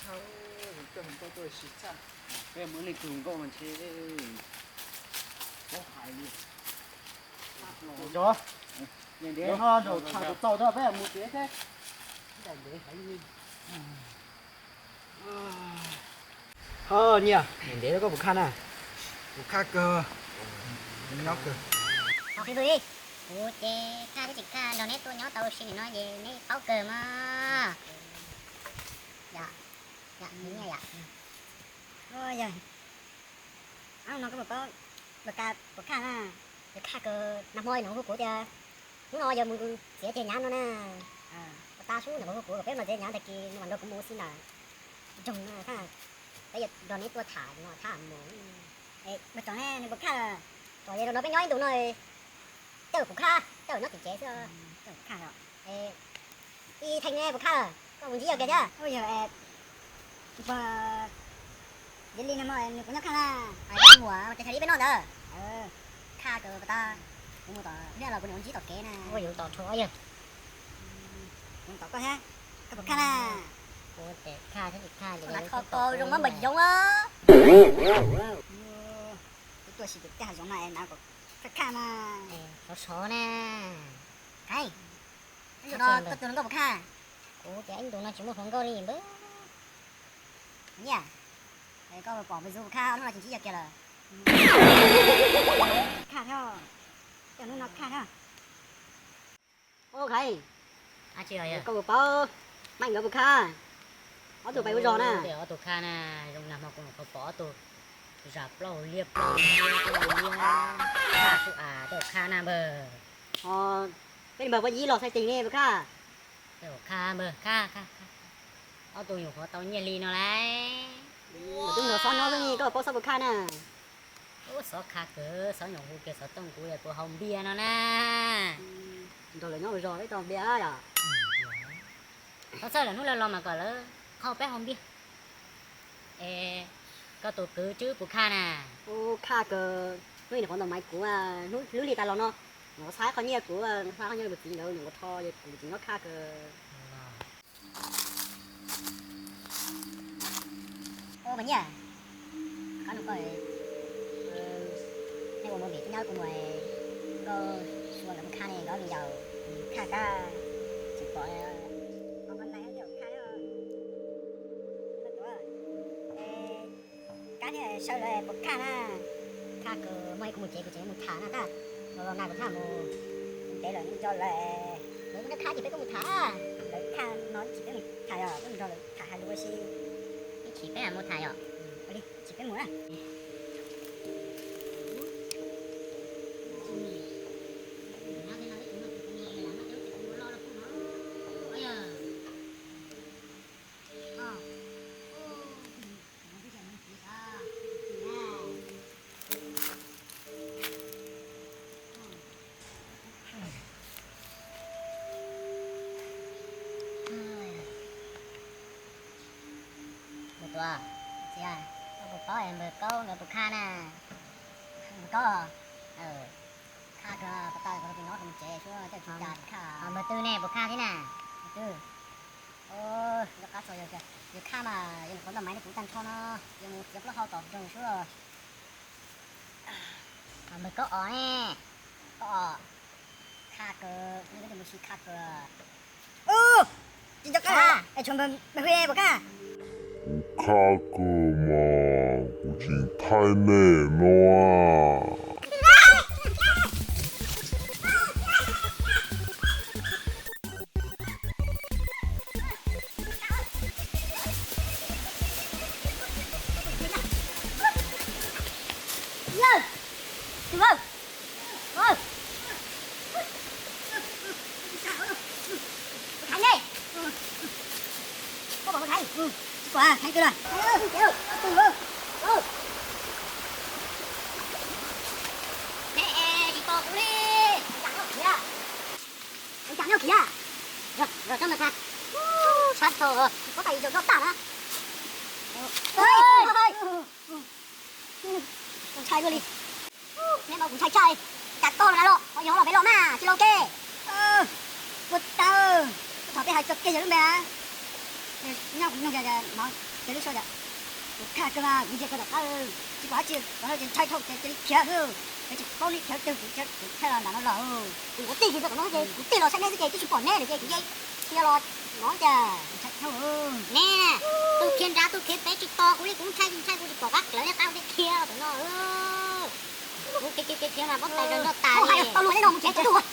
Peb mus ib leeg tus hluas nkauj mas ntshe, peb hais li, ntev no zaum tsham tau txaus thiab peb mus tsev thiab. Ho niam, niam ntev koj puas khaj na? Kuv khaj kawg, nyob kawg. Kuv ces khaj thiab tsis khaj nrog neb tuaj nyob tau sim no ces neb paub kawg mas. Yog, yog, yog. Yog no koj puas paub, puas khaj na? Yog khaj kawg, nag hmo nws hu kuv tias hnub no yog mus txiav ceg nyav no na. Ua tag sub nws hu kuv kom peb mus txiav nyav tag kis nws mam nrog kuv mus ua si ntawm nroog no, peb yuav nrog neb tuaj tham no thab mus. Puas tsom ne, nws puas khaj? Tsom, yog no peb nyob ib ntus no, coj kuv khaj, coj nyob tim tsev xwb, coj kuv khaj. Ib theej ne puas khaj, koj mus ntsib yog kiag thiab. Yog li no nws kuv nyob khaj na. Mus ces yog li peb noj ntawd. Khaj kawg puas tau, kuv mus tom pliaj los kuv niam ua ntsib tom kev na. Ua yus tom rho yog. Kuv tom koj thiab, koj puas khaj na? Kuv ces khaj thiab tsis khaj ces khaj koj zoo mab npam yoov. Tuaj si tus tij hav zoov mas na, khaj khaj mas. Sov sov na. Qhev, koj tus hluas nkauj puas khaj? Kuv ces ib ntus no tsis muaj hluas nkauj li npawg. Nyiaj, koj pom npawg Zuj puas khaj, hnub no tsis ntsib yog kiag lawm. Khaj thiab, coj hnub no khaj thiab. Ub Qhev, koj puas paub Meej nkawd puas khaj? Ob tug pais ua zog na. Ob tug khaj na, zoo nag hmo kuv nyuam qhuav pom ob tug zam plaub hau liab plaub hau liab, khaj xwb as, tej zaum khaj na npawg. Peb npawg Paj Yib los txhais tes ne puas khaj? Tej zaum khaj npawg, khaj khaj. Ob tug nyuam qhuav tau nyiaj li no lauj. Twb nrog Xob nyob xwb ne, koj paub Xob puas khaj na? Ub, Xob khaj kawg, Xob nyuam hu kiag xov tooj kuv es kuv haus npias no na. Nrog lawv nyob ua zog peb tau npias yom. Txhob txhawj, lawm hnub lawv los mas kom lawv qhau peb haus npias. Es koj tus kwv Tswb puas khaj na? Ub, khaj kawg, hnub ib nyuam qhuav ntaus maiv kuv, hnub hlwb li tas los no, nyuam qhuav xa qhov nyiaj kuv, xa qhov nyiaj kuv txiv nkawd, nyuam qhuav rho ces kuv txiv nyob khaj kawg. Ub, Paj Nyiaj, koj nug koj, nej ua movie twb nyob kuv mus, koj xyuas nkawd mus khaj ne, nkawd me yaus khaj kab tsis pom. Kab niag saw lawv puas khaj na? Khaj kawg, muaj ib kuv mus tsev, kuv tseem mus tham na tab. Los los nag kuv thaj mus ntev lawm, nco lawv, lawv muaj nyob khaj ces peb kuj mus tham. Lawv khaj no tsis peb mus tham, yog peb mus nrog lawv tham hais lus ua si. Ib chim peb mus tham yom. Ua li, ib chim peb mus na. Npawg Tuam, txiv, koj puas paub npawg Kaub nkawd puas khaj na? Npawg Kaub, khaj kawg, puas tau, kuv tus nyob kuv mus tsev suab, coj tsis tas khaj. Npawg Twg ne, puas khaj thiab na? Npawg Twg, yog qab txog yog khaj mas yog nws qhuav ntaus maiv rau kuv tag nrho no, yog mus txiav plaub hau tom nroog suab. Npawg Kaub os ne, Kaub os, khaj kawg, nej tus mus si khaj kawg. Tsis nco qab es tshuav npawg Hwj puas khaj? Kuv khaj kawg mas kuv tseem thaij nej no. Ntshai luaj li. Neb no kuv ntshai tshaj, cas koj los los, ho yog los peb los mas tsis los ke. Ua tau, thov peb hais tso kiag yog lub npe. Nyob kuv mloog no. Ces lub sua, kuv kag kawg mas kuv ntsia kawg tom qab, tsis pom dab tsi, tom no ces ntshai dhau ces cia li khiav xwb. Ces tsis paub neb khiav twg, kuv khiav kuv thaij los nram no los. Kuv tig kiag rau tom no ces kuv tig los saib neb xwb ces twb tsis pom neb lawm ces kuv cia li khiav los no ces ntshai dhau. Neb, tus khiav nrad tus khiav pem tsis tos kuv li, kuv ntshai ntshai kuv tsis pom qab lawv li qab kuv thiaj khiav los tom no. Kuv khiav khiav khiav mas pob tais zog nrog tas li. Tau luag li no mus khiav tsis tuaj.